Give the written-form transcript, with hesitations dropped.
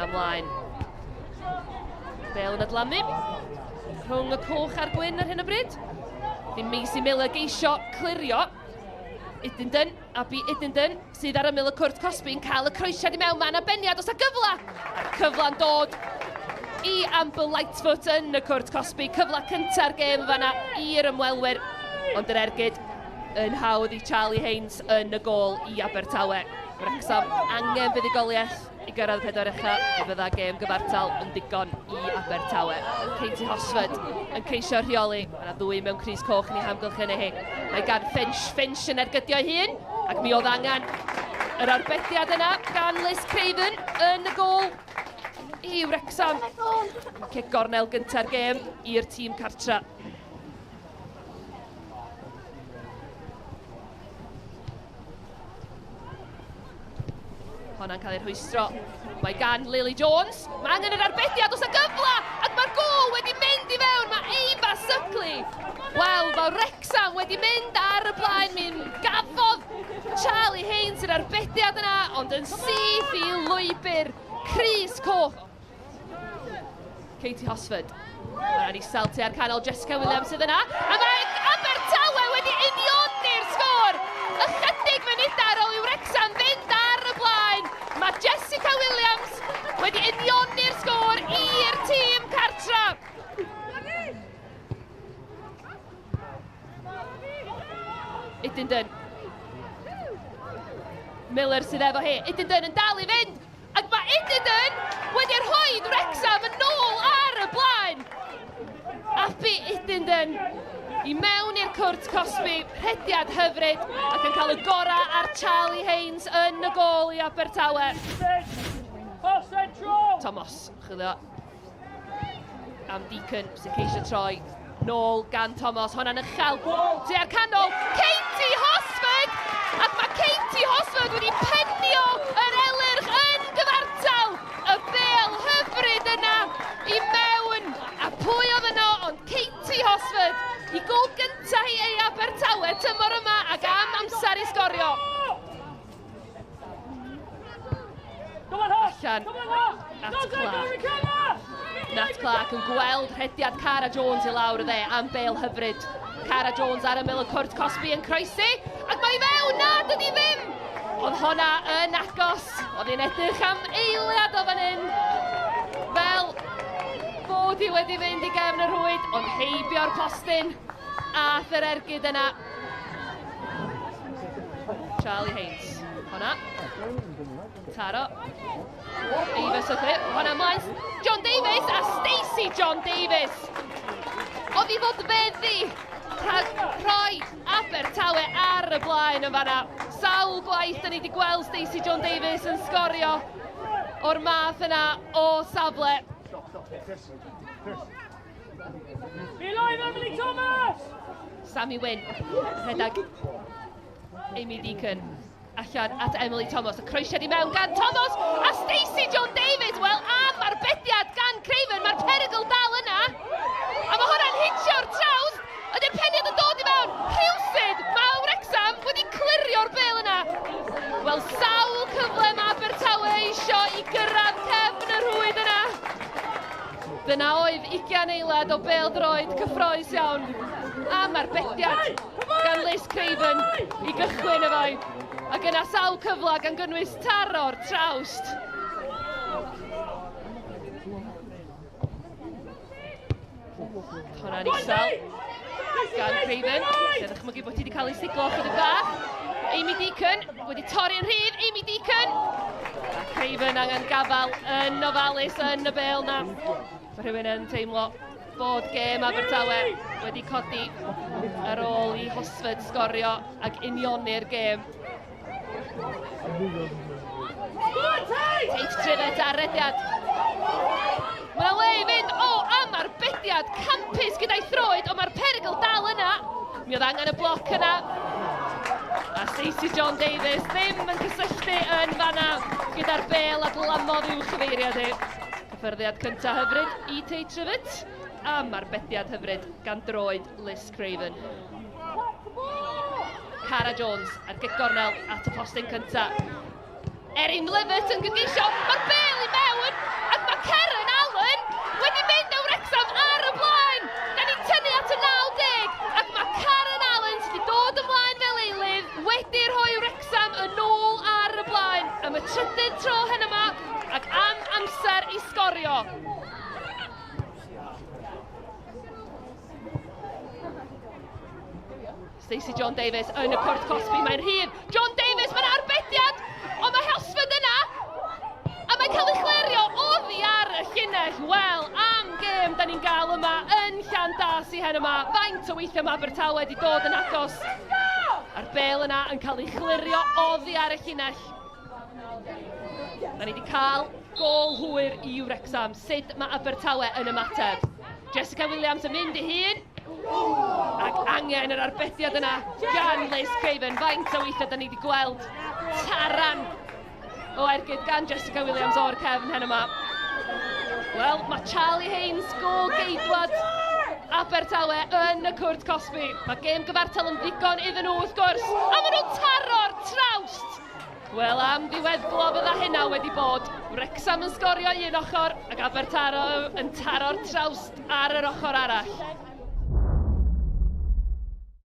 Honna ymlaen. Bel yn adlamu. Rhwng y coch a'r gwyn ar hyn o bryd. Di Maisie Miller geisio clirio. Idenden, Abi Idenden, sydd ar ymyl y cwrt cosbi yn cael y croesiad i mewn. Mae yna beniad os a gyfle. A'r cyfle'n dod i Amber Lightfoot yn y cwrt cosbi. Cyfle cynta'r gêm fanna i'r ymwelwyr. Ond yr ergyd yn hawdd i Charlie Haynes yn y gôl i Abertawe. Wrecsam angen buddugoliaeth i gyrraedd pedwar ucha, fe fydda gêm gyfartal yn ddigon i Abertawe. Katie Hosford yn ceisio rheoli. Mae yna ddwy mewn crys coch yn ei hamgylchynu hi. Mae gan Finch, Finch yn ergydio ei hun, ac mi oedd angen yr arbediad yna gan Liz Craven yn y gôl i Wrecsam. Cic gornel gynta'r gêm i'r tîm cartra. Honna'n cael ei rhwystro. Mae gan Lily Jones. Mae angen yr arbediad os y gyfle! Ac mae'r gôl wedi mynd i fewn. Mae Ava Suckley. Wel, mae Wrexham wedi mynd ar y blaen. Mi'n gafodd Charlie Haynes yr arbediad yna, ond yn syth i lwybr Crys Coch. Katie Hosford. Mae'n isel tua'r canol, Jessica Williams sydd yna. A mae Abertawe wedi unioni'r sgôr! Ychydig munudau ar ôl i Wrecsam fynd ar y blaen. Mae Jessica Williams wedi unioni'r sgôr i'r tîm cartra. Idyn Dun. Miller sydd efo hi. Idyn Dun yn dal i fynd. Ac mae Idenden wedi rhoi Wrecsam yn ôl ar y blaen. Abi Idenden i mewn i'r cwrt cosbi, rhediad hyfryd ac yn cael y gorau ar Charlie Haynes yn y gôl i Abertawe. Thomas, chwilio am Deacon sy'n ceisio troi nôl gan Thomas. Honna'n uchel tua'r canol. Katie Hosford! Ac mae Katie Hosford wedi penio yr elyrch yn gyfartal. Y bel hyfryd yna i mewn. A pwy oedd yno ond Katie Hosford i gol gyntaf hi ei Abertawe tymor yma ac am amser i sgorio. Allan at Clark. Nat Clark yn gweld rhediad Cara Jones i lawr y dde am bel hyfryd. Cara Jones ar ymyl y cwrt cosbi yn croesi, ac mae i fewn! Na, dydy ddim! Oedd honna yn agos. Oedd hi'n edrych am eiliad o fan hyn. Fel bod hi wedi fynd i gefn y rhwyd, ond heibio'r postyn ath yr ergyd yna. Charlie Haynes. Honna. Taro. Davis o grip. Honna mlaen. John Davies a Stacey John Davies. Oedd i fod feddu rhag rhoi Abertawe ar y blaen yn fanna. Sawl gwaith da ni wedi gweld Stacey John Davies yn sgorio o'r math yna o safle. Stop, stop, Chris, Chris. Be live, Emily Thomas! Sammy Wynn, rhedeg Amy Deacon allan at Emily Thomas. Y croesiad i mewn gan Thomas a Stacey John Davies. Wel, am arbediad gan Craven. Mae'r perygl dal yna. A mae hwnna'n hitio'r traws. Ydy'r peniad yn dod i mewn. Rhywsyd, mae Wrexham wedi clirio'r bel yna. Wel, sawl cyfle mae Abertawe eisiau i gyrraedd cefn y rhwyd yna. Dyna oedd ugian eilad o bêl-droed cyffroes iawn am arbediad gan Liz Craven i gychwyn y fai. Ac yna sawl cyfle gan gynnwys taro'r trawst. Hwnna'n isel gan Craven. Lle ddychmygu bod hi wedi cael ei siglo chydig bach. Amy Deacon wedi torri yn rhydd. Amy Deacon! A Craven angen gafael yn ofalus yn y bel na. Mae rhywun yn teimlo bod gêm Abertawe wedi codi ar ôl i Hosford sgorio ac unioni'r gêm. Tate Trivet ar rediad. Mae yna le i fynd. O, am arbediad campus gyda'i throed, ond mae'r perygl dal yna. Mi oedd angen y bloc yna. A Stacey John Davies ddim yn cysylltu yn fanna gyda'r bel a glamodd i'w chyfeiriad hi. Cyffyrddiad cyntaf hyfryd i Tate Trivet. Am arbediad hyfryd gan droed Liz Craven. Cara Jones ar gic gornel at y postyn cynta. Erin Levitt yn gygeisio, mae'r bel i mewn, ac mae Karen Allen wedi mynd â Wrecsam ar y blaen. Da ni'n tynnu at y 90, ac mae Karen Allen sydd wedi dod ymlaen fel eilydd wedi rhoi Wrecsam yn ôl ar y blaen am y trydydd tro hyn yma, ac am amser i sgorio. Stacey John Davies yn y cwrt cosbi, mae'n rhydd. John Davies, mae'n arbediad, ond mae Helsford yna, a mae'n cael ei chlirio oddi ar y llinell. Wel, am gêm da ni'n gael yma yn Llandâs i hen yma. Faint o weithiau mae Abertawe wedi dod yn agos. A'r bel yna yn cael ei chlirio oddi ar y llinell. Da ni wedi cael gôl hwyr i Wrecsam. Sut mae Abertawe yn ymateb? Jessica Williams yn mynd i hun. Ac angen yr arbediad yna gan Liz Craven. Faint o weithiau da ni wedi gweld taran o ergyd gan Jessica Williams o'r cefn hen yma. Wel, mae Charlie Haynes, gôl geidwad Abertawe yn y cwrt cosbi. Mae gêm gyfartal yn ddigon iddyn nhw wrth gwrs, a maen nhw'n taro'r trawst. Wel, am ddiweddglo fydda hynna wedi bod. Wrecsam yn sgorio un ochr ac Abertawe yn taro'r trawst ar yr ochr arall.